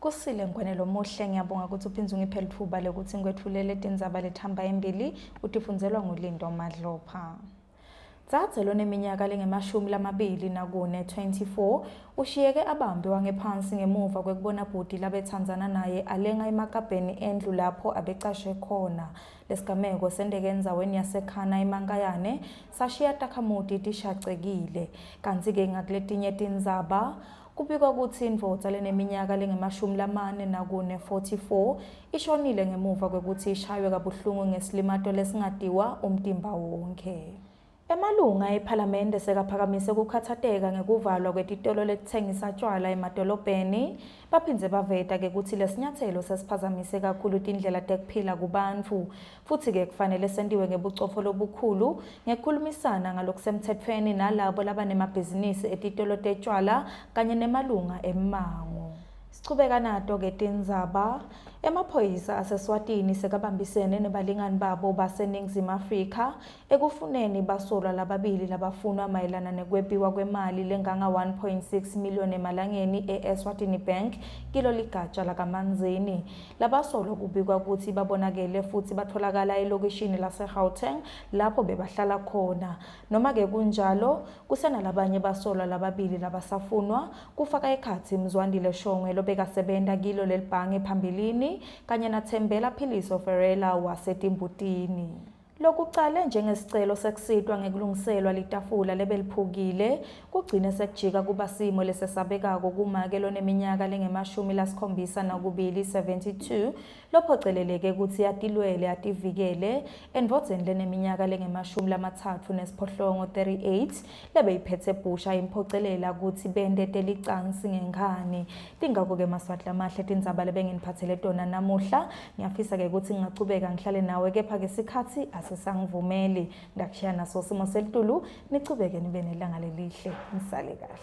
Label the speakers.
Speaker 1: Kusile Ngwane lomuhle ngiyabonga ukuthi uphindze ungiphe litfuba lekutsi ngikwetfulele tindzaba letihamba embili utifundzelwa nguLindo Madlopha. Dzadze loneminyaka lengemashumi lamabili nakune 24 ushiyeke abambe wangephansi ngemuva kwekubona bhuti labetsandzana naye alenga emakabheni endlu lapho abecashe khona. Lesigameko senteke endzaweni yaseKhana eMankayane sashiya takhamuti tishacekile. Kantsi-ke ngakuletinye tindzaba Kubikwa kutsi indvodza leneminyaka lengemashumi lamane nakune, 44, ishonile ngemuva kwekutsi ishaywe kabuhlungu ngesilimato lesingatiwa umtimba wonkhe. Emalunga ePhalamende sekaphakamise kukhatsateka ngekuvalwa kwetitolo letitsengisa tjwala emadolobheni. Baphindze baveta ke kutsi lesinyatselo sesiphazamise kakhulu tindlela tekuphila kubantfu futsi-ke kufanele sentiwe ngebucotfo lobukhulu ngekukhulumisana ngalokusemtsetfweni nalabo labanemabhizinisi etitolo tetjwala kanye nemalunga emmango. Sichubeka nato-ke tindzaba. Emaphoyisa aseSwatini sekabambisene nebalingani babo baseNingizimu Afrika ekufuneni basolwa lababili labafunwa mayelana nekwebiwa kwemali lenganga-1.6 million emalangeni e-Eswatini Bank kilo ligatsha lakaManzini. Labasolwa kubikwa kutsi babonakele futsi batfolakala elokishini laseGauteng lapho bebahlala khona. Noma-ke kunjalo, kusenalabanye basolwa lababili labasafunwa, kufaka ekhatsi Mzwandile Shongwe lobekasebenta kilo lelibhange phambilini kanye naThembela Philiso Ferreira waseTimbutini. Lokucale njengesicelo sekusitwa ngekulungiselwa litafula lebeliphukile, kugcine sekujika kuba simo lesesabekako kumake loneminyaka lengemashumi lasikhombisa nakubili, 72, lophoceleleke kutsi atilwele ativikele endvodzeni leneminyaka lengemashumi lamatfatfu nesiphohlongo, 38, lebeyiphetse bhusha imphocelela kutsi bente telicansi ngenkhani. Tingako-ke Maswati lamahle tindzaba lebenginiphatsele tona namuhla. Ngiyafisa-ke kutsi ngingachubeka ngihlale nawe kepha-ke sikhatsi asisangivumeli. Ngakushiya naso simo selitulu, nichubeke nibe nelanga lelihle. Nisale kahle.